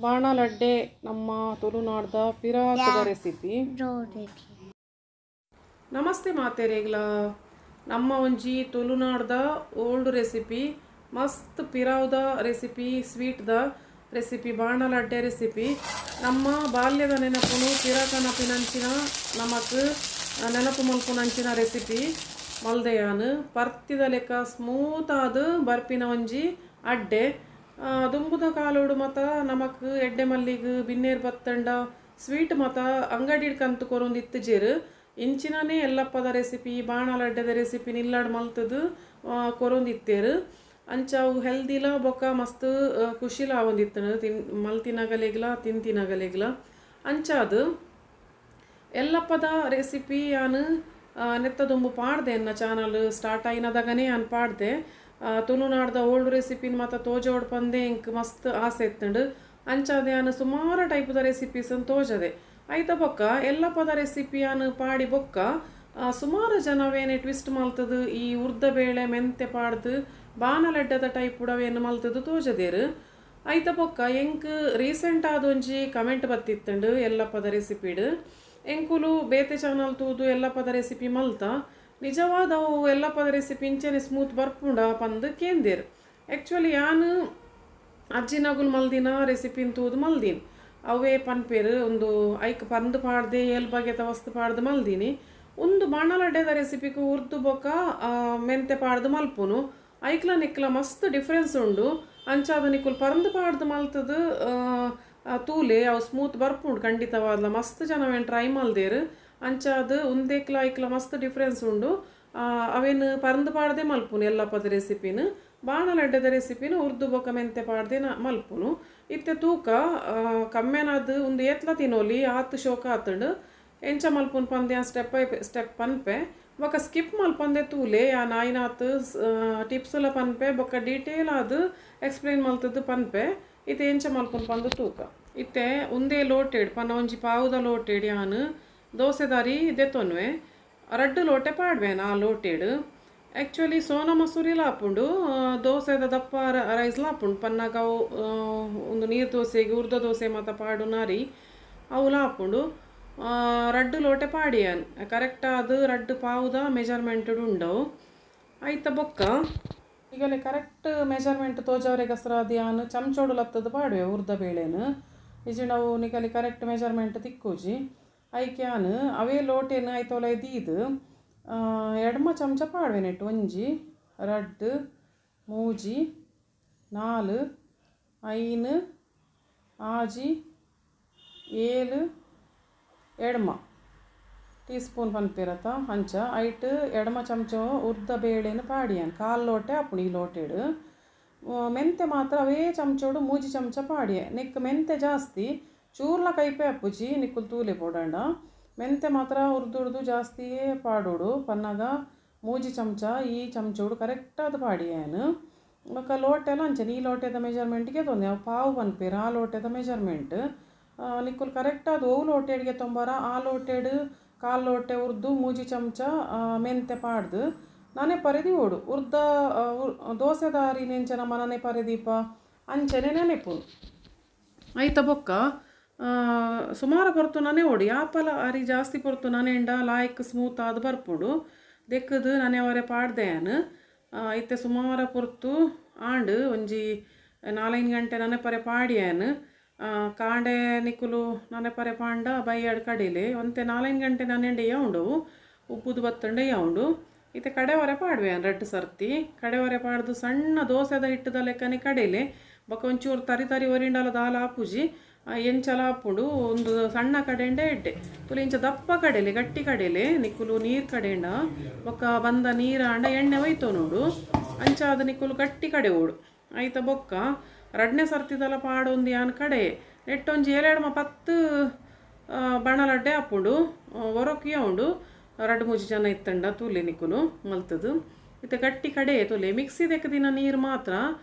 ಬಾಣಲಡ್ಡೆ ನಮ್ಮ ತುಳುನಾಡ್ದ ಪಿರಾಕದ ರೆಸಿಪಿ. ನಮಸ್ತೆ ಮಾತೆರೆಗ್ಲ, ನಮ್ಮ ಒಂಜಿ ತುಳುನಾಡ್ದ ಓಲ್ಡ್ ರೆಸಿಪಿ, ಮಸ್ತ್ ಪಿರಾವ್ದ ರೆಸಿಪಿ, ಸ್ವೀಟ್ದ ರೆಸಿಪಿ ಬಾಣಲಡ್ಡೆ ರೆಸಿಪಿ. ನಮ್ಮ ಬಾಲ್ಯದ ನೆನಪುನು ಪಿರಾಕನಪಿನಂಚಿನ ನಮಕ್ ನೆನಪು ಮಲ್ಪುನಂಚಿನ ರೆಸಿಪಿ ಮಲ್ದೆಯಾನ್. ಪರ್ತಿದ ಲೆಕ್ಕ ಸ್ಮೂತ್ ಆದ್ ಬರ್ಪಿನ ಒಂಜಿ ಅಡ್ಡೆ. ದುಂಬುದ ಕಾಲೋಡು ಮತ ನಮಕ್ ಎಡ್ಡೆ ಮಲ್ಲಿಗ್ ಬಿನ್ನೇರ್ ಬತ್ತಂಡ ಸ್ವೀಟ್ ಮತ ಅಂಗಡಿಡ್ ಕಂತು ಕೊರೊಂದು ಇತ್ತುಜೆರ್. ಇಂಚಿನನೇ ಎಲ್ಲಪ್ಪದ ರೆಸಿಪಿ ಬಾಣಲಡ್ಡೆದ ರೆಸಿಪಿ ನಿಲ್ಲಾಡ್ ಮಲ್ತದು ಕೊರೊಂದಿತ್ತೇರು. ಅಂಚ ಅವು ಹೆಲ್ದಿಲ ಬೊಕ್ಕ ಮಸ್ತ್ ಖುಷಿಲ ಆವೊಂದಿತ್ತು ತಿನ್ ಮಲ್ತಿನಗಲೆಗ್ಲ ತಿಂತಿನಗಲೆಗ್ಲ. ಅಂಚಾದು ಎಲ್ಲಪ್ಪದ ರೆಸಿಪಿ ಯಾನು ನೆತ್ತ ದುಂಬು ಪಾಡ್ದೆ, ಎನ್ನ ಚಾನಲ್ ಸ್ಟಾರ್ಟ್ ಆಯಿನದಾಗನೇ ಯಾನ್ ಪಾಡ್ದೆ. ತುಳುನಾಡ್ದ ಓಲ್ಡ್ ರೆಸಿಪಿನ ಮಾತ ತೋಜೋಡ್ ಪಂದೆ ಎಂಕ್ ಮಸ್ತ್ ಆಸೆ ಇತ್ತುಂಡು. ಅಂಚಾದ ಯಾನು ಸುಮಾರು ಟೈಪ್ದ ರೆಸಿಪೀಸನ್ನು ತೋಜದೆ. ಐತ ಬೊಕ್ಕ ಎಲ್ಲಪ್ಪದ ರೆಸಿಪಿ ಯಾನು ಪಾಡಿ ಬೊಕ್ಕ ಸುಮಾರು ಜನವೇನೆ ಟ್ವಿಸ್ಟ್ ಮಲ್ತದು ಈ ಉರ್ದ ಬೇಳೆ ಮೆಂತೆ ಪಾಡ್ದು ಬಾಣಲಡ್ಡದ ಟೈಪ್ ಉಡವೇನು ಮಲ್ತದು ತೋಜದೇರು. ಐತ ಬೊಕ್ಕ ಎಂಕ್ ರೀಸೆಂಟ್ ಆದೊಂಜಿ ಕಮೆಂಟ್ ಬತ್ತಿತ್ತುಂಡು ಎಲ್ಲಪ್ಪದ ರೆಸಿಪಿಡ್. ಎಂಕುಲು ಬೇತೆ ಚಾನಲ್ ತೂದು ಎಲ್ಲಪ್ಪದ ರೆಸಿಪಿ ಮಲ್ತ, ನಿಜವಾದ ಅವು ಎಲ್ಲಪ್ಪದ ರೆಸಿಪಿ ಇಂಚೆನೆ ಸ್ಮೂತ್ ಬರ್ಪುಂಡ ಪಂದು ಕೇಂದೇರು. ಆ್ಯಕ್ಚುಲಿ ಯಾನು ಅಜ್ಜಿನಗುಲು ಮಲ್ದಿನ ರೆಸಿಪಿನ ತೂದು ಮಲ್ದೀನಿ. ಅವೇ ಪನ್ಪೇರು ಒಂದು ಐಕ್ ಪಂದು ಪಾಡ್ದೆ ಏಲ್ ಬಗೆತ ವಸ್ತು ಪಾಡ್ದು ಮಲ್ದೀನಿ. ಒಂದು ಬಾಣಲಡ್ಡೆದ ರೆಸಿಪಿಗೆ ಉರ್ದು ಬೊಕ್ಕ ಮೆಂತೆ ಪಾಡ್ದು ಮಲ್ಪುನು ಐಕ್ಲ ನಿಕ್ಲ ಮಸ್ತ್ ಡಿಫ್ರೆನ್ಸ್ ಉಂಡು. ಅಂಚಾದ ನಿಕುಲು ಪರಂದು ಪಾಡ್ದು ಮಲ್ತದು ತೂಲೆ ಅವು ಸ್ಮೂತ್ ಬರ್ಪುಂಡು ಖಂಡಿತವಾದ್ಲ. ಮಸ್ತ್ ಜನವೇನು ಟ್ರೈ ಮಲ್ದೇರು. ಅಂಚಾದ ಉಂದೇಕ್ಲ ಐಕ್ಲ ಮಸ್ತ್ ಡಿಫ್ರೆನ್ಸ್ ಉಂಡು. ಅವೇನು ಪರಂದು ಪಾಡ್ದೆ ಮಲ್ಪುನು ಎಲ್ಲಪ್ಪದ ರೆಸಿಪಿನ. ಬಾಣಲಡ್ಡೆದ ರೆಸಿಪಿನ ಉರ್ದು ಬೊಕ್ಕ ಮೆಂತೆ ಪಾಡ್ದೆ ಮಲ್ಪುನು. ಇತ್ತೆ ತೂಕ ಕಮ್ಮೆನಾದ್ ಒಂದು ಏತ್ಲ ತಿನ್ನೋಲಿ ಆತ್ ಶೋಕ ಆತುಂಡು. ಎಂಚ ಮಲ್ಪುನು ಪಂದೆ ಸ್ಟೆಪ್ ಬೈ ಸ್ಟೆಪ್ ಪನ್ಪೆ. ಬೊಕ್ಕ ಸ್ಕಿಪ್ ಮಲ್ಪಂದೆ ತೂಲೆ ಯಾನ್ ಆಯಿನಾತ್ ಟಿಪ್ಸ್ಲ ಪನ್ಪೆ ಬೊಕ್ಕ ಡೀಟೇಲ್ ಆದ್ ಎಕ್ಸ್ಪ್ಲೇನ್ ಮಲ್ತದ್ದು ಪನ್ಪೆ. ಇತ್ತೆ ಎಂಚ ಮಲ್ಪುನು ಪಂದು ತೂಕ. ಇತ್ತೆ ಉಂದೇ ಲೋಟೆಡ್ ಪನ್ನ ಒಂಜಿ ಪಾವುದ ಲೋಟೆಡ್ ಯಾನ್ ದೋಸೆದಾರಿ ದೆತ್ತೊನ್ವೆ ರಡ್ಡು ಲೋಟೆ ಪಾಡ್ವೇನು ಆ ಲೋಟೆಡ್. ಆ್ಯಕ್ಚುಲಿ ಸೋನಾ ಮಸೂರಿಲ ಆಪುಂಡು, ದೋಸೆದ ದಪ್ಪ ರೈಸ್ಲ ಆಪುಂಡು. ಪನ್ನಾಗ ಅವು ಒಂದು ನೀರು ದೋಸೆಗೆ ಉರ್ದ ದೋಸೆ ಮಾತ ಪಾಡು ನಾರಿ ಅವುಲ ಆಪುಂಡು. ರಡ್ಡು ಲೋಟೆ ಪಾಡಿಯಾನ್ ಕರೆಕ್ಟಾದ ರಡ್ಡು ಪಾವುದ ಮೆಜರ್ಮೆಂಟ್ ಉಂಡವು. ಐತ ಬೊಕ್ಕ ಈಗಲೇ ಕರೆಕ್ಟ್ ಮೆಜರ್ಮೆಂಟ್ ತೋಜವರೆಗಸ್ರಾದ ಯಾನ್ ಚಮಚೋಡು ಲತ್ತದು ಪಾಡುವೆ ಉರ್ದ ಬೇಳೆನು. ಇಜಿಂಡವು ನಿಕಲಿ ಕರೆಕ್ಟ್ ಮೆಜರ್ಮೆಂಟ್ ತಿಕ್ಕೂಜಿ. ಐಕೆ ಯಾನ್ ಅವೇ ಲೋಟೆನು ಐತೋಲ ದೀದು ಎಡ್ಮ ಚಮಚ ಪಾಡುವೆ ನೆಟ್ಟು. ಒಂಜಿ ರಡ್ಡು ಮೂಜಿ ನಾಲು ಐನು ಆಜಿ ಏಳು ಎಡ್ಮ ಟೀ ಸ್ಪೂನ್ ಪನ್ಪಿರತ್ತ ಅಂಚ ಐಟ್ ಎಡ್ಮ ಚಮಚ ಉರ್ದ ಬೇಳೆನು ಪಾಡಿಯಾನ್. ಕಾಲು ಲೋಟೆ ಆಪುಂಡು ಈ ಲೋಟೆಡು. ಮೆಂತೆ ಮಾತ್ರ ಅವೇ ಚಮಚೋಡು ಮೂಜಿ ಚಮಚ ಪಾಡಿಯೆ. ನಿಕ್ ಮೆಂತೆ ಜಾಸ್ತಿ ಚೂರ್ಲ ಕೈಪೆ ಅಪ್ಪುಜಿ ನಿಕ್ಕುಲು ತೂಲೆ ಪೋಡಂಡ. ಮೆಂತೆ ಮಾತ್ರ ಉರ್ದುರ್ದು ಜಾಸ್ತಿಯೇ ಪಾಡೋಡು. ಪನ್ನಾಗ ಮೂಜಿ ಚಮಚ ಈ ಚಮಚೋಡು ಕರೆಕ್ಟಾದ ಪಾಡಿಯಾನು. ಬೊಕ್ಕ ಲೋಟೆಲ ಅಂಚನೆ ಈ ಲೋಟೆದ ಮೆಜರ್ಮೆಂಟ್ಗೆ ತೊಂದೆ ಅವು ಪಾವು ಪನ್ಪೇರು ಆ ಲೋಟೆದ ಮೆಜರ್ಮೆಂಟ್. ನಿಕ್ಕುಲು ಕರೆಕ್ಟಾದ ಒವು ಲೋಟೆಡ್ಗೆ ತೊಂಬಾರ ಆ ಲೋಟೆಡ್ ಕಾಲು ಲೋಟೆ ಉರ್ದು ಮೂಜಿ ಚಮಚ ಮೆಂತೆ ಪಾಡ್ದು ನಾನೇ ಪರೆದಿ ಓಡು. ಉರ್ದ ದೋಸೆದಾರಿ ನೆಂಚ ನಮ್ಮ ನನೆ ಪರೆದೀಪ ಅಂಚನೆ ನೆನೆಪುನು. ಐತ ಬೊಕ್ಕ ಸುಮಾರು ಪೊರ್ತು ನನೆ ಓಡಿ ಯಾಪಲ ಅರಿ ಜಾಸ್ತಿ ಪೊರ್ತು ನನೆಂಡ ಲಾಯ್ಕ್ ಸ್ಮೂತ್ ಆದ್ ಬರ್ಪುಂಡು. ದೆಕ್ಕದು ನನೆ ಅವರೆ ಪಾಡ್ದೆ ಯಾನು. ಇತ್ತೆ ಸುಮಾರು ಪೊರ್ತು ಆಂಡ್ ಒಂಜಿ 4-5 ಗಂಟೆ ನನೆ ಪರೆ ಪಾಡಿಯಾನು. ಕಾಂಡೆ ನಿಕುಲು ನನೆ ಪರೆ ಪಾಂಡ ಬೈಯಾಡ್ ಕಡೀಲೆ ಒಂತೆ 4-5 ಗಂಟೆ ನನೆಂಡೆ ಉಂಡವು ಉಪ್ಪುದು ಬತ್ತಂಡೆ ಉಂಡು. ಇತ್ತೆ ಕಡೆವರೆ ಪಾಡುವೆ ರಡ್ಡು ಸರ್ತಿ ಕಡೆವರೆ ಪಾಡ್ದು ಸಣ್ಣ ದೋಸೆದ ಹಿಟ್ಟದ ಲೆಕ್ಕನೆ ಕಡೇಲೆ. ಬೊಕ್ಕ ಒಂಚೂರು ತರಿ ತರಿ ಒರಿಂಡಲ ದಾಲ ಆಪುಜಿ ಎಂಚಲ ಆಪುಂಡು. ಒಂದು ಸಣ್ಣ ಕಡೆಂಡೆ ಎಡ್ಡೆ ತುಲು ಇಂಚ ದಪ್ಪ ಕಡೆಲೆ ಗಟ್ಟಿ ಕಡೆಲೆ ನಿಕುಲು ನೀರು ಕಡೆಂಡ ಬೊಕ್ಕ ಬಂದ ನೀರಾಂಡ ಎಣ್ಣೆ ಒಯ್ತೋ ನೋಡು. ಅಂಚಾದ ನಿಕುಲು ಗಟ್ಟಿ ಕಡೆ ಓಡು. ಐತ ಬೊಕ್ಕ ರಡ್ನೇ ಸರ್ತಿದಲ ಪಾಡೊಂದು ಯಾನ್ ಕಡೆ ನೆಟ್ಟೊಂಜಿ ಏಳೆಡ್ಮ 10 ಬಾಣಲಡ್ಡೆ ಆಪುಂಡು. ಒರೊಕಿಯ ಉಂಡು ರಡ್ಡು ಮೂಜಿ ಜನ ಇತ್ತಂಡ ತೂಲೆ ನಿಕುಲು ಮಲ್ತದು. ಇತ್ತೆ ಗಟ್ಟಿ ಕಡೆ ತುಲೆ ಮಿಕ್ಸಿ ದಿನ ನೀರು ಮಾತ್ರ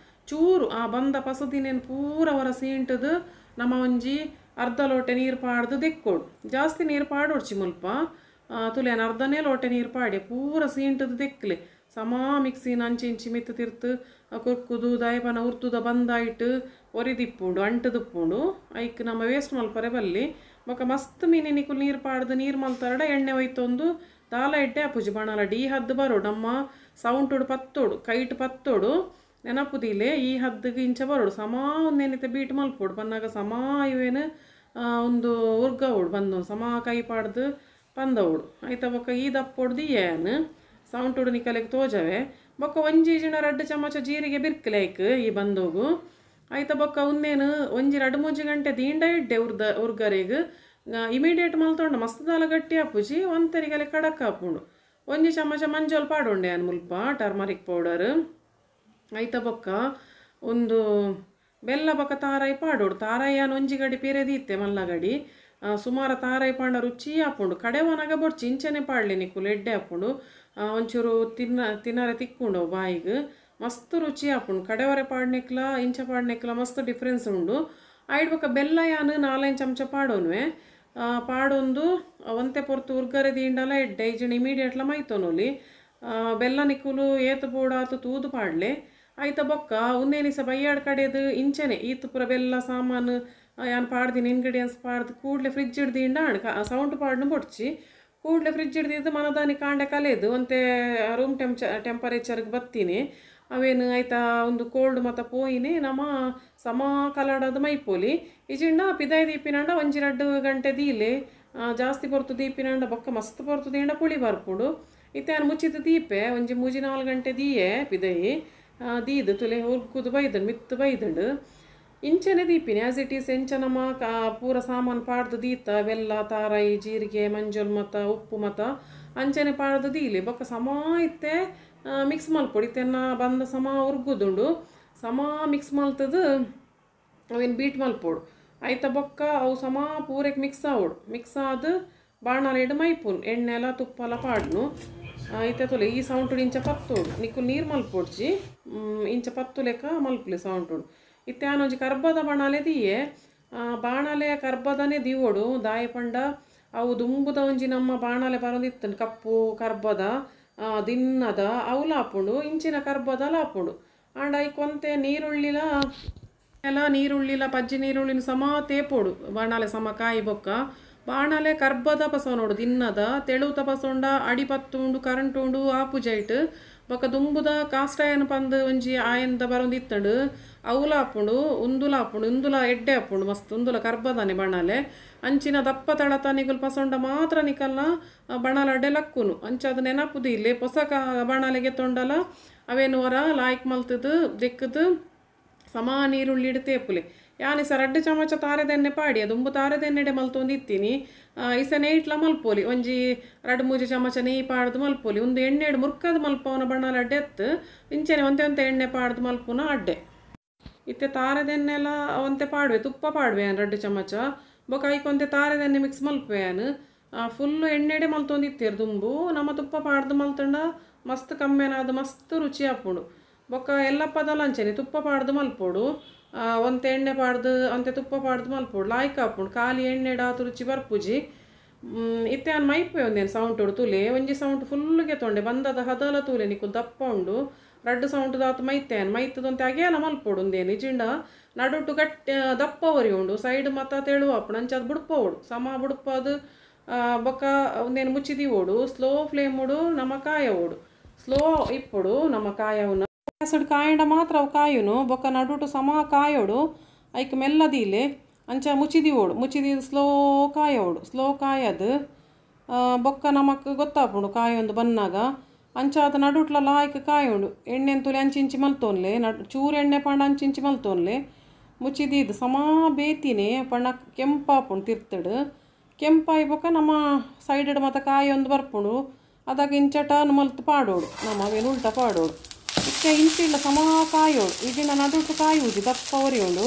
ಚೂರು ಆ ಬಂದ ಪಸದಿನೇನು ಪೂರ ಹೊರ ಸೀಂಟದು ನಮ್ಮ ಒಂಜಿ ಅರ್ಧ ಲೋಟೆ ನೀರು ಪಾಡ್ದು ದೆಕ್ಕೋಡು. ಜಾಸ್ತಿ ನೀರು ಪಾಡೋಡ್ಚಿ ಮುಲ್ಪ ತುಲೇನು ಅರ್ಧನೇ ಲೋಟೆ ನೀರು ಪಾಡಿ ಪೂರ ಸೀಂಟದು ದೆಕ್ಲೆ. ಸಮ ಮಿಕ್ಸಿನ ಅಂಚಿ ಇಂಚಿ ಮಿತ್ತು ತಿರ್ತು ಕುರ್ಕುದು ದಾಯಪನ ಉರ್ತುದ ಬಂದಾಯಿಟ್ಟು ಒರಿದಿಪ್ಪುಂಡು ಅಂಟುದುಪ್ಪುಂಡು ಐಕ್ ನಮ್ಮ ವೇಸ್ಟ್ ಮಲ್ಪರೆ ಬಲ್ಲಿ ಬೊಕ ಮಸ್ತ್ ಮೀನಿ ನಿಕುಲು ನೀರು ಪಾಡ್ದು ನೀರು ಮಲ್ತಾರಡ ಎಣ್ಣೆ ಒಯ್ತೊಂದು ದಾಲ ಎಡ್ಡೆ ಆಪುಜಿ ಬಾಣಲ ಈ ಹದ್ದು ಬರೋಡು ನಮ್ಮ ಸೌಂಟುಡು ಪತ್ತೋಡು ಕೈಟ್ ಪತ್ತೋಡು ನೆನಪುದಿಲೆ ಈ ಹದ್ದಿಗೆ ಇಂಚ ಬರೋಡು ಸಮ ಒಂದೇನಿತ್ತೆ ಬೀಟ್ ಮಲ್ಪೋಡು ಬನ್ನಾಗ ಸಮ ಇವೇನು ಒಂದು ಉರ್ಗವೋಡು ಬಂದು ಸಮ ಕೈ ಪಾಡ್ದು ಪಂದವೋಡು ಆಯ್ತಾ ಬೊಕ್ಕ ಈ ದಪ್ಪೊಡ್ದು ಏನು ಸೌಂಟುಡು ನಿಕಲೆಗೆ ತೋಜವೆ ಬೊಕ್ಕ ಒಂಜಿ ಜಿಣ ರಡ್ಡು ಚಮಚ ಜೀರಿಗೆ ಬಿರ್ಕಲೆ ಐಕ್ ಈ ಬಂದೋಗು ಆಯ್ತಾ ಬೊಕ್ಕ ಉಂದೇನು ಒಂಜಿ ರಡ್ಡು ಮೂಜಿ ಗಂಟೆ ದೀಂಡ ಇಡ್ಡೆ ಉರ್ಗರೆಗ್ ಇಮಿಡಿಯೇಟ್ ಮಲ್ತೊಂಡ ಮಸ್ತ್ ದಾಲ ಗಟ್ಟಿ ಆಪುಜಿ ಒಂತರಿಗಲೆ ಕಡಕ್ ಆಪುಂಡು ಒಂಜಿ ಚಮಚ ಮಂಜೋಲ್ ಪಾಡೊಂಡೆ ಅನ್ ಮುಲ್ಪ ಟರ್ಮರಿಕ್ ಪೌಡರ್ ಆಯ್ತಾ ಬೊಕ್ಕ ಒಂದು ಬೆಲ್ಲ ಬೊಕ್ಕ ತಾರಾಯಿ ಪಾಡೋಡು ತಾರಾಯಿ ಅನ್ ಒಂಜಿ ಗಡಿ ಪಿರೆದೀತೆ ಮಲ್ಲ ಗಡಿ ಸುಮಾರು ತಾರಾಯಿ ಪಾಂಡ ರುಚಿ ಆಪುಂಡು ಕಡೆವನಾಗ ಬೊಡ್ಚಿ ಇಂಚನೆ ಪಾಡ್ಲಿ ನಿಕುಲು ಎಡ್ಡೆ ಆಪುಂಡು ಒಂಚೂರು ತಿನ್ನರೆ ತಿಕ್ಕೊಂಡು ಬಾಯಿಗೆ ಮಸ್ತ್ ರುಚಿ ಆಪುಂಡು ಕಡೆವರೆ ಪಾಡ್ನೆಕ್ಲ ಇಂಚ ಪಾಡ್ನೆಕ್ಲ ಮಸ್ತ್ ಡಿಫ್ರೆನ್ಸ್ ಉಂಡು ಆಯ್ಡ್ ಬೊಕ್ಕ ಬೆಲ್ಲ ಯಾನು 4-5 ಚಮಚ ಪಾಡೋನ್ವೆ ಪಾಡೊಂದು ಒಂತೆ ಪೊರ್ತು ಉರ್ಗರೆ ದೀಂಡಲ ಎಡ್ಡೆ ಇಜಿನ ಇಮಿಡಿಯೇಟ್ಲ ಮೈತೊನೊಲಿ ಬೆಲ್ಲ ನಿಕುಲು ಏತು ಬೋಡಾತು ತೂದು ಪಾಡ್ಲೆ ಆಯ್ತ ಬೊಕ್ಕ ಉಂದೇನಿಸ ಬೈಯಾಡ್ ಕಡೆದು ಇಂಚನೆ ಈತು ಪೂರ ಬೆಲ್ಲ ಸಾಮಾನು ಯಾನ್ ಪಾಡ್ದಿನ ಇಂಗ್ರೀಡಿಯೆಂಟ್ಸ್ ಪಾಡ್ದು ಕೂಡಲೇ ಫ್ರಿಜ್ ಹಿಡ್ದಿಂಡ ಸೌಂಡ್ ಪಾಡ್ನು ಬೊಡ್ಚಿ ಕೂಡಲೇ ಫ್ರಿಜ್ ಹಿಡ್ದಿದ್ದು ಮನದಾನಿ ಕಾಂಡೆ ಕಲೆದು ಒಂತೆ ರೂಮ್ ಟೆಂಪರೇಚರ್ಗೆ ಬತ್ತೀನಿ ಅವೇನು ಆಯ್ತಾ ಒಂದು ಕೋಲ್ಡ್ ಮತ್ತ ಪೋಯಿನಿ ನಮ್ಮ ಸಮ ಕಲಡದು ಮೈಪೋಲಿ ಇಜಿಂಡ ಪಿದಾಯಿ ದೀಪಿನಂಡ ಒಂಜಿ ರಡ್ಡು ಗಂಟೆ ದೀಲೆ ಜಾಸ್ತಿ ಪೊರ್ತು ದೀಪಿನಂಡ ಬೊಕ್ಕ ಮಸ್ತ್ ಪೊರ್ತು ದೀಂಡ ಪುಳಿ ಬರ್ಪುಂಡು ಇತ್ತೆ ನಾನು ಮುಚ್ಚಿದ ದೀಪೆ ಒಂಜಿ ಮೂಜಿ 4 ಗಂಟೆ ದೀಯೆ ಪಿದಯಿ ದೀದು ತುಲೆ ಹುರ್ಗುದು ಬೈದಂಡು ಮಿತ್ತು ಬೈದಂಡು ಇಂಚನೆ ದೀಪಿನಿ ಆ್ಯಸ್ it is ಎಂಚ ನಮ್ಮ ಪೂರ ಸಾಮಾನು ಪಾಡ್ದು ದೀತ ಬೆಲ್ಲ ತಾರಾಯಿ ಜೀರಿಗೆ ಮಂಜುಲ್ ಮತ ಉಪ್ಪು ಮತ ಅಂಚನೆ ಪಾಡ್ದು ದೀಲಿ ಬೊಕ್ಕ ಸಮ ಇತ್ತೆ ಮಿಕ್ಸ್ ಮಲ್ಪೊಡು ಇತ್ತೆನ್ನ ಬಂದ ಸಮ ಉರ್ಗುದುಂಡು ಸಮ ಮಿಕ್ಸ್ ಮಲ್ತದು ಅವೇನು ಬೀಟ್ ಮಲ್ಪೊಡು ಆಯ್ತ ಬೊಕ್ಕ ಅವು ಸಮ ಪೂರಕ್ಕೆ ಮಿಕ್ಸ್ ಆವೋಡು ಮಿಕ್ಸ್ ಆದ ಬಾಣಲೆ ಮೈಪುನ್ ಎಣ್ಣೆಲ್ಲ ತುಪ್ಪಲ ಪಾಡ್ನು ಐತೆ ತೊಲೆ ಈ ಸೌಂಟುಡು ಇಂಚ ಪತ್ತೋಡು ನಿಕ್ಕು ನೀರು ಮಲ್ಪೊಡ್ಚಿ ಇಂಚ ಪತ್ತು ಲೆಕ್ಕ ಮಲ್ಪುಲೆ ಸೌಂಟುಡು ಇತ್ತೆ ಆನೊಂಜಿ ಕರ್ಬದ ಬಾಣಲೆ ದೀಯೆ ಬಾಣಲೆ ಕರ್ಬದನೇ ದೀವೋಡು ದಾಯ ಪಂಡ ಅವು ದುಂಬುದ ಒಂಜಿ ನಮ್ಮ ಬಾಣಲೆ ಬರೋದಿತ್ತನು ಕಪ್ಪು ಕರ್ಬದ ದಿನ್ನದ ಅವು ಲಾಪುಂಡು ಇಂಚಿನ ಕರ್ಬದ ಲಾಪುಂಡು ಆಂಡ ಐಕೊಂತೆ ನೀರುಳ್ಳಿಲ ಎಲ್ಲ ನೀರುಳ್ಳಿಲ ಪಜ್ಜಿ ನೀರುಳ್ಳಿನ ಸಮ ತೇಪೋಡು ಬಾಣಲೆ ಸಮ ಕಾಯಿ ಬೊಕ್ಕ ಬಾಣಲೆ ಕರ್ಬದ ಪಸೋನೋಡು ದಿನ್ನದ ತೆಳುತ ಪಸೊಂಡ ಅಡಿ ಪತ್ತುಂಡು ಕರಂಟು ಉಂಡು ಆಪುಜೈಟ್ ಬೊಕ್ಕ ದುಂಬುದ ಕಾಸ್ಟಾಯನ ಪಂದು ಒಂಜಿ ಆಯಂದ ಬರೋದು ಇತ್ತಂಡು ಅವುಲ ಆಪುಂಡು ಉಂದುಲ ಆಪುಂಡು ಉಂದುಲ ಎಡ್ಡೆ ಆಪುಂಡು ಮಸ್ತ್ ಉಂದುಲ ಕರ್ಬದಾನೆ ಬಾಣಲೆ ಅಂಚಿನ ದಪ್ಪ ತಳತ ನಿಗುಲ್ ಪಸೊಂಡ ಮಾತ್ರ ನಿಕಲ್ನ ಬಾಣಲೆ ಅಡ್ಡೆ ಲಕ್ಕುನು ಅಂಚ ಅದು ನೆನಪುದು ಇಲ್ಲಿ ಪೊಸ ಬಾಣಲೆಗೆ ತೊಂಡಲ ಅವೇನು ಹೊರ ಲಾಯ್ಕ್ ಮಲ್ತದು ದೆಕ್ಕದು ಸಮ ನೀರುಳ್ಳಿ ಇಡು ತೇಪುಲೆ ಯಾನಿ ಸರ್ ರಡ್ಡು ಚಮಚ ತಾರೆದೆಣ್ಣೆ ಪಾಡಿ ದುಂಬು ತಾರೆದೆಣ್ಣೆಡೆ ಮಲ್ತೊಂದು ಇತ್ತೀನಿ ಇಸ ನೆಯ್ಟ್ಲ ಮಲ್ಪೋಲಿ ಒಂಜಿ ರಡ್ಡು ಮೂಜಿ ಚಮಚ ನೆಯ್ಯಿ ಪಾಡ್ದು ಮಲ್ಪೋಲಿ ಒಂದು ಎಣ್ಣೆಡು ಮುರ್ಕದ ಮಲ್ಪವನ ಬಣ್ಣಲ ಅಡ್ಡೆ ಎತ್ತು ಇಂಚನೆ ಒಂತೆ ಒಂತೆ ಎಣ್ಣೆ ಪಾಡ್ದು ಮಲ್ಪುನ ಅಡ್ಡೆ ಇತ್ತೆ ತಾರೆದೆಣ್ಣೆಲ್ಲ ಒಂತೆ ಪಾಡುವೆ ತುಪ್ಪ ಪಾಡುವೆ ರಡ್ಡು ಚಮಚ ಬೊಕ ಐಕೊಂತೆ ತಾರೆದೆಣ್ಣೆ ಮಿಕ್ಸ್ ಮಲ್ಪುವೆ ಯಾನು ಫುಲ್ಲು ಎಣ್ಣೆಡೆ ಮಲ್ತೊಂದು ಇತ್ತೀರು ದುಂಬು ನಮ್ಮ ತುಪ್ಪ ಪಾಡ್ದು ಮಲ್ತಂಡ ಮಸ್ತ್ ಕಮ್ಮೆನಾದ ಮಸ್ತ್ ರುಚಿ ಆಪುಂಡು ಬೊಕ್ಕ ಎಲ್ಲ ಪದಲ ಅಂಚನೆ ತುಪ್ಪ ಪಾಡ್ದು ಮಲ್ಪೋಡು ಒಂತೆ ಎಣ್ಣೆ ಪಾಡ್ದು ಒಂತೆ ತುಪ್ಪ ಪಾಡ್ದು ಮಲ್ಪೋಡು ಲಾಯ್ಕ್ ಆಪುಂಡು ಖಾಲಿ ಎಣ್ಣೆಡ ಆತು ರುಚಿ ಬರ್ಪುಜಿ ಇತ್ತೆ ಆನ್ ಮೈಪೆ ಒಂದೇನು ಸೌಂಟುಡು ತೂಲೆ ಒಂಜಿ ಸೌಂಟ್ ಫುಲ್ಗೆ ತೊಂಡೆ ಬಂದದ ಹದಲ ತೂಲೆ ನಿಕ್ಕು ದಪ್ಪ ಉಂಡು ರಡ್ಡು ಸೌಂಟು ದಾತು ಮೈತೆ ಆನ್ ಮೈತದೊಂತೆ ಅಗೆಯಲ್ಲ ಮಲ್ಪೋಡು ಒಂದೇನು ಇಜಿಂಡ ನಡುಟು ಗಟ್ಟಿ ದಪ್ಪ ಒರಿ ಉಂಡು ಸೈಡ್ ಮತ್ತ ತೆಳು ಆಪುಂಡು ಅಂಚ ಅದು ಬುಡ್ಪೋಡು ಸಮ ಬುಡ್ಪದು ಬೊಕ್ಕ ಒಂದೇನು ಮುಚ್ಚಿದೀವೋಡು ಸ್ಲೋ ಫ್ಲೇಮ್ ಉಡು ನಮ್ಮ ಕಾಯ ಓಡು ಸ್ಲೋ ಇಪ್ಪೊಡು ನಮ್ಮ ಕಾಯವನ್ನ ಗ್ಯಾಸ್ಡ್ ಕಾಯಂಡ ಮಾತ್ರ ಅವು ಕಾಯುನು ಬೊಕ್ಕ ನಡುಟು ಸಮ ಕಾಯೋಡು ಐಕ್ ಮೆಲ್ಲದೀಲೆ ಅಂಚ ಮುಚ್ಚಿದೀವೋಡು ಮುಚ್ಚಿದಿ ಸ್ಲೋ ಕಾಯೋಡು ಸ್ಲೋ ಕಾಯದು ಬೊಕ್ಕ ನಮಕ್ ಗೊತ್ತಾಪುಂಡು ಕಾಯೊಂದು ಬನ್ನಾಗ ಅಂಚ ಅದು ನಡುಟ್ಲ ಲಾಯ್ಕ್ ಕಾಯೋಡು ಎಣ್ಣೆ ತುಲೆ ಅಂಚಿಂಚಿ ಮಲ್ತೋನ್ಲೆ ನಡು ಚೂರು ಎಣ್ಣೆ ಪಾಂಡ ಅಂಚಿಂಚಿ ಮಲ್ತೋನ್ಲೆ ಮುಚ್ಚಿದೀದು ಸಮ ಬೇತಿನಿ ಪಣ್ಣ ಕೆಂಪಾಪುಂಡು ತಿರ್ತಡು ಕೆಂಪಾಯಿ ಬೊಕ್ಕ ನಮ್ಮ ಸೈಡ್ ಮತ್ತು ಕಾಯೊಂದು ಬರ್ಪುಂಡು ಅದಾಗ ಇಂಚ ಟರ್ನ್ ಮಲ್ತು ಪಾಡೋಡು ನಮ್ಮ ಅವೇನು ಉಲ್ಟ ಪಾಡೋಡು ಇತ್ತೆ ಇಂಚಿಲ್ಲ ಸಮ ಕಾಯೋಡು ಈಗಿನ ನಡುಟು ಕಾಯುಜಿ ದಪ್ಪ ಒರಿಯುಂಡು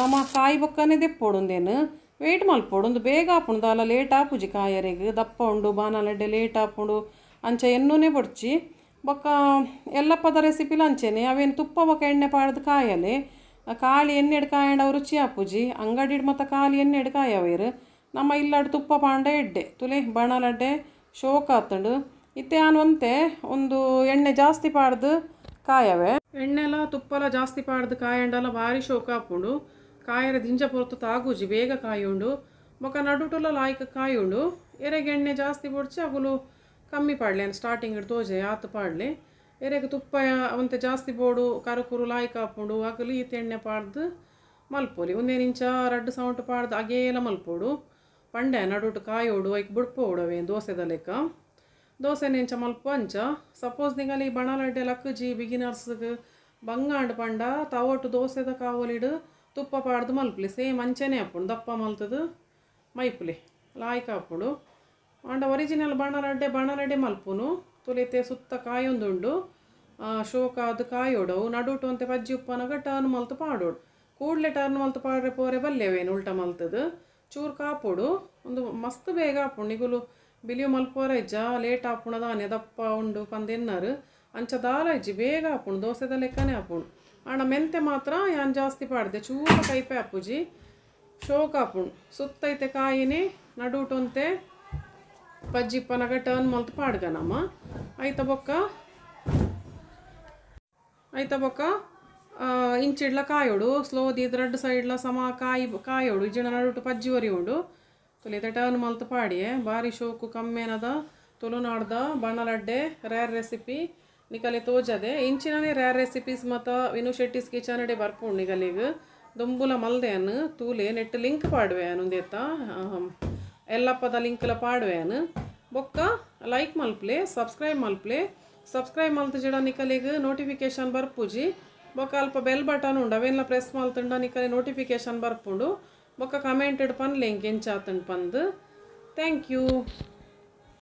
ನಮ್ಮ ಕಾಯಿ ಬೊಕ್ಕನೆ ದೆಪ್ಪೋಡು ಒಂದೇನು ವೇಟ್ ಮಲ್ಪೋಡು ಒಂದು ಬೇಗ ಆಪುಂಡು ದಾಲ ಲೇಟ್ ಆಪುಜಿ ಕಾಯರಿಗೆ ದಪ್ಪ ಉಂಡು ಬಾಣಲೆಡ್ಡೆ ಲೇಟ್ ಆಪುಂಡು ಅಂಚ ಎಣ್ಣೆನೇ ಬೊಡ್ಚಿ ಬೊಕ್ಕ ಎಲ್ಲ ಪದ ರೆಸಿಪಿಲ ಅಂಚೆನೆ ಅವೇನು ತುಪ್ಪ ಬೊಕ್ಕ ಎಣ್ಣೆ ಪಾಡ್ದು ಕಾಯಲೆ ಖಾಲಿ ಎಣ್ಣೆಡ್ ಕಾಯಂಡ ಅವು ರುಚಿ ಆಪುಜಿ ಅಂಗಡಿಡ್ ಮತ್ತು ಖಾಲಿ ಎಣ್ಣೆಡ್ ಕಾಯವೇರು ನಮ್ಮ ಇಲ್ಲಾಡು ತುಪ್ಪ ಪಾಂಡ ಎಡ್ಡೆ ತುಲೆ ಬಾಣಲಡ್ಡೆ ಶೋಕ್ ಆತಂಡು ಇತ್ತೆ ಆನ್ ಒಂತೆ ಒಂದು ಎಣ್ಣೆ ಜಾಸ್ತಿ ಪಾಡ್ದು ಕಾಯವೇ ಎಣ್ಣೆಲ ತುಪ್ಪಲ ಜಾಸ್ತಿ ಪಾಡ್ದು ಕಾಯಂಡಲ ಭಾರಿ ಶೋಕ ಆಪುಂಡು ಕಾಯರ ದಿಂಜ ಪೊರ್ತು ತಾಗುಜಿ ಬೇಗ ಕಾಯುಂಡು ಬೊಕ ನಡುಟುಲ ಲಾಯ್ಕ್ ಕಾಯುಂಡು ಎರೆಗೆ ಎಣ್ಣೆ ಜಾಸ್ತಿ ಪೊಡ್ಚಿ ಅಗುಲು ಕಮ್ಮಿ ಪಾಡ್ಲೆ ಸ್ಟಾರ್ಟಿಂಗ್ ತೋಜೆ ಆತು ಪಾಡ್ಲೆ ಎರೆಗೆ ತುಪ್ಪ ಒಂತೆ ಜಾಸ್ತಿ ಬೋಡು ಕರುಕುರು ಲಾಯ್ಕ್ ಆಪುಂಡು ಅಗಲು ಈತ ಎಣ್ಣೆ ಪಾಡ್ದು ಮಲ್ಪೊಲಿ ಒಂದೇನು ಇಂಚ ರಡ್ಡು ಸೌಂಟು ಪಾಡ್ದು ಅಗೇಲ ಮಲ್ಪೊಡು ಪಂಡೆ ನಡುಟು ಕಾಯೋಡು ಐಕ್ ಬುಡ್ಪೋಡು ಅವೇನು ದೋಸೆದ ಲೆಕ್ಕ ದೋಸೆನ ಇಂಚ ಮಲ್ಪ ಅಂಚ ಸಪೋಸ್ ನಿಗಲಿ ಬಣಲಡ್ಡೆ ಲಕ್ಕುಜಿ ಬಿಗಿನರ್ಸ್ಗೆ ಬಂಗಾಂಡ್ ಪಂಡ ತವಟು ದೋಸೆದ ಕಾವಲಿಡು ತುಪ್ಪ ಪಾಡ್ದು ಮಲ್ಪಲಿ ಸೇಮ್ ಅಂಚನೆ ಆಪುಂಡು ದಪ್ಪ ಮಲ್ತದು ಮೈಪುಲಿ ಲಾಯ್ಕ್ ಆಪುಂಡು ಆಂಡ ಒರಿಜಿನಲ್ ಬಣಲಡ್ಡೆ ಬಣಲಡ್ಡೆ ಮಲ್ಪುನು ತುಲಿತೆ ಸುತ್ತ ಕಾಯೊಂದುಂಡು ಶೋಕಾದ ಕಾಯೋಡವು ನಡುಟು ಅಂತೆ ಪಜ್ಜಿ ಉಪ್ಪನಾಗ ಟರ್ನ್ ಮಲ್ತು ಪಾಡೋಡು ಕೂಡಲೇ ಟರ್ನ್ ಮಲ್ತು ಪಾಡ್ರೆ ಪೋರೆ ಬಲ್ಲೆವೇನು ಉಲ್ಟ ಮಲ್ತದು ಚೂರು ಕಾಪೋಡು ಒಂದು ಮಸ್ತ್ ಬೇಗ ಆಪುಂಡು ನಿಗುಲು ಬಿಲಿಯು ಮಲ್ಪೋರ ಇಜ್ಜ ಲೇಟ್ ಆಪುಂಡು ದಾನೆ ದಪ್ಪ ಉಂಡು ಪಂದೆನ್ನರು ಅಂಚ ದಾಲ ಇಜ್ಜಿ ಬೇಗ ಆಪುಂಡು ದೋಸೆದ ಲೆಕ್ಕನೇ ಆಪುಂಡು ಆಂಡ ಮೆಂತೆ ಮಾತ್ರ ಯಾನ್ ಜಾಸ್ತಿ ಪಾಡ್ದೆ ಚೂರು ಕೈಪೆ ಆಪುಜಿ ಶೋಕ ಆಪುಂಡು ಸುತ್ತೈತೆ ಕಾಯಿನೇ ನಡುಟೊಂತೆ ಪಜ್ಜಿಪ್ಪನಾಗ ಟರ್ನ್ ಮಲ್ತು ಪಾಡ್ಗ ನಮ್ಮ ಐತ ಬೊಕ್ಕ ಐತ ಬೊಕ್ಕ ಇಂಚಿಡ್ಲ ಕಾಯೋಡು ಸ್ಲೋ ದೀದ್ ರಡ್ಡು ಸೈಡ್ಲ ಸಮ ಕಾಯಿ ಕಾಯೋಡು ಇಜ್ಜಿಡ ನಡುಟು ಪಜ್ಜಿ ಒರಿಯುಂಡು ತುಲಿತ ಟರ್ನ್ ಮಲ್ತು ಪಾಡಿಯೆ ಬಾರಿ ಶೋಕು ಕಮ್ಮೇನದ ತುಳುನಾಡ್ದ ಬಣಲಡ್ಡೆ ರೇರ್ ರೆಸಿಪಿ ನಿಕಲೆ ತೋಜದೆ ಇಂಚಿನನೇ ರೇರ್ ರೆಸಿಪೀಸ್ ಮತ್ತು ವಿನು ಶೆಟ್ಟಿಸ್ ಕಿಚನ್ ಅಡೆ ಬರ್ಪುಂಡು ನಿಗಲಿಗ್ ದುಂಬುಲ ಮಲ್ದೆಯನ್ನು ತೂಲೆ ನೆಟ್ ಲಿಂಕ್ ಪಾಡುವೆ ಒಂದೆತ್ತ ಎಲ್ಲಪ್ಪದ ಲಿಂಕ್ಲ ಪಾಡುವೆನು ಬೊಕ್ಕ ಲೈಕ್ ಮಲ್ಪ್ಲೆ ಸಬ್ಸ್ಕ್ರೈಬ್ ಮಲ್ಪ್ಲೆ ಸಬ್ಸ್ಕ್ರೈಬ್ ಮಲ್ತು ಜಿಡ ನಿಕಲಿಗ್ ನೋಟಿಫಿಕೇಶನ್ ಬರ್ಪುಜಿ ಬೊಕ್ಕ ಅಲ್ಪ ಬೆಲ್ ಬಟನ್ ಉಂಡು ಅವೆಲ್ಲ ಪ್ರೆಸ್ ಮಲ್ತುಂಡ ನಿಕಲೆ ನೋಟಿಫಿಕೇಶನ್ ಬರ್ಪುಂಡು ಬೊಕ್ಕ ಕಮೆಂಟೆಡ್ ಪನ್ ಲಿಂಕ್ ಎಂಚಾತುಂಡು ಪಂದು thank you.